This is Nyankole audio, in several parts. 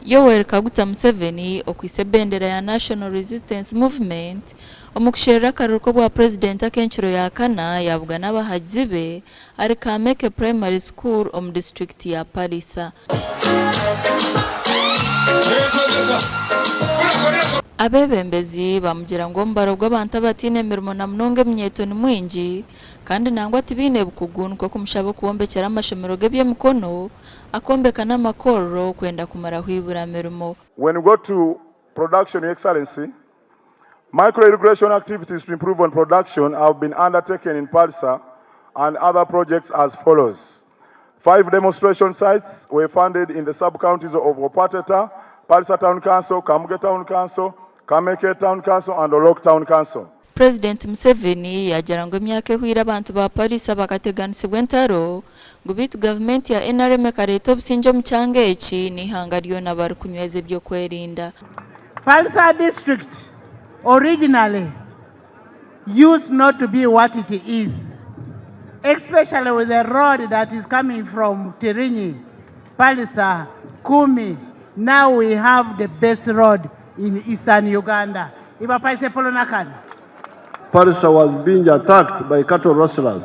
Yoweri Kaguta Museveni okwaitse ebendera ya National Resistance Movement omu kusherura akaruru k'obwa Purezidenti ak'enkiro ya kana yabugana abahagizi be ahari Kameke Primary School omu disiturikiti ya Pallisa. Abeebembezi bamugira ngu omubaro gw'abantu abataine mirimo na munonga eminyeeto ni mwingi kandi nangwa tibaine bukugu nikwo kumushaba okubombekyera amashomero g'eby'emikono akombeka n'amakorero kwenda kumaraho eibura mirimo. When we go to production, Your Excellency, micro irrigation activities to improve on production have been undertaken in Pallisa and other projects as follows. Five demonstration sites were funded in the sub-counties of Opateta, Pallisa Town Council, Kamuge Town Council, Kameke Town Council and Olok Town Council. Purezidenti Museveni yaagira ngu emyaka ehweire abantu ba Pallisa bakateganisibwa entaro ngu beitu gavumenti ya NRM ekareeta obusingye omu kyanga eki n'eihanga ryona barikunyweza eby'okwerinda. Pallisa district originally used not to be what it is, especially with the road that is coming from Tirinyi, Pallisa, Kumi. Now we have the best road in eastern Uganda. Ibapaise Polonakan. Pallisa was being attacked by cattle rustlers.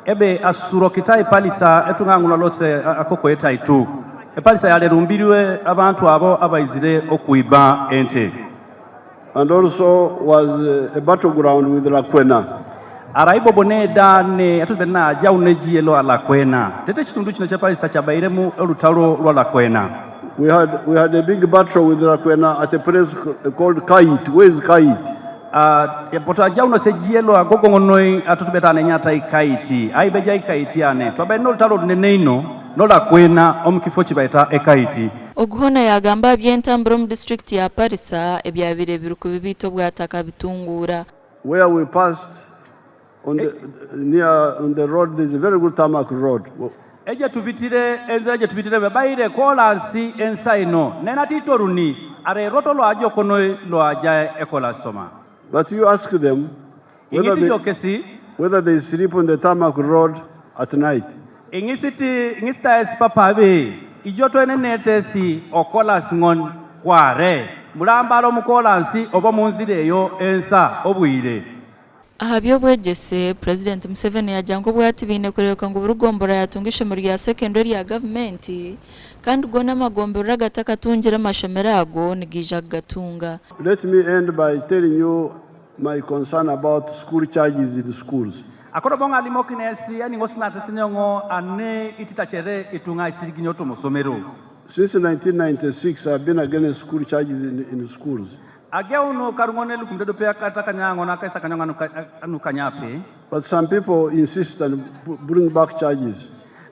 Ebe asuro kitai Pallisa etung'ang'ula lose akokoeta itu. Epalisa yalerumbilwe abantu abo abaizire okwiba ente. And also was a battleground with Lakwena. Araibo boneda ne atube na jauneji elo Lakwena. Tete chitundu chino cha Pallisa chabairemu olutalo lwa Lakwena. We had a big battle with Lakwena at a place called Kait. Where is Kait? Pota jauno sejielo agogongonoi atutubetane nyata ikaiti aibeja ikaiti ane twabaire n'olutalo lunene ino nolakwena omu kifo kibaita ekaiti. Oguhona yagamba aha by'entambura omu disitulikiti ya Pallisa ebyabaire biri kubibiita obwataka bitunguura. Where we passed on the, near on the road, there's a very good tarmac road. Eje tubitire enzira gye tubitire bebaire kolansi ensa ino nenatito runi are roto lwajo kono lwaja ekola soma. But you ask them whether ingiti they, jokesi whether they sleep on the tarmac road at night. Ingisiti ingisita esipapabe ijo twene netesi okola singon kware mulambala omukolansi oba munzira eyo ensa obwire. Aha by'obwegyese, Purezidenti Museveni yaagira ngu obwati baine kureebeka ngu buri gombora yaatunga ishomero rya sekendure erya gavumenti kandi goona amagomborora agatakatungire amashomero ago nigaija kugatunga. Let me end by telling you my concern about school charges in schools. Akono bonga alimo kinesi yani ngosinate sinyongo ane ititachere itunga isiriginyo tumusomero. Since 1996, I've been against school charges in schools. Age uno karungone lukumdedo pe akata kanyango na kaisa kanyonga anu kanyape. But some people insist and bring back charges.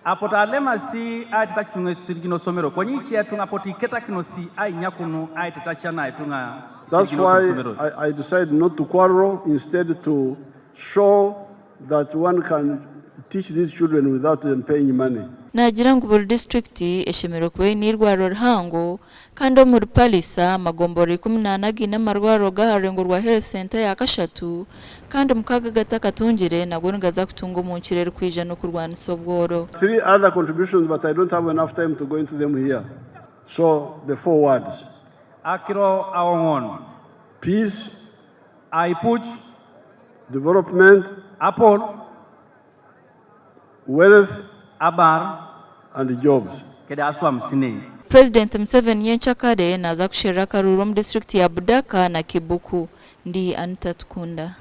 Apota alema si aitita chunga isirigino somero kwenye atunga poti keta kino si ai nyakunu aitita chana itunga. That's why I decided not to quarrel, instead to show that one can teach these children without them paying money. Naagira ngu buri disitulikiti eshemereire kuba eine eirwariro rihango kandi omuri Pallisa amagombora 14 againe amarwariro g'aha rurengo rwa health center ya kashatu kandi 6 agatakatungire nago nigaza kutunga omu nkiro erikwija n'okurwanisa obworo. Three other contributions, but I don't have enough time to go into them here. So the four words. Akiro aongon. Peace, aipuch, development, apol, wealth, abar, and jobs. Kede aswa msine. President Museveni nyenkyakare naaza kusherura akaruuru omu disitulikiti ya Budaka na Kibuku. Ndi Anita Tukunda.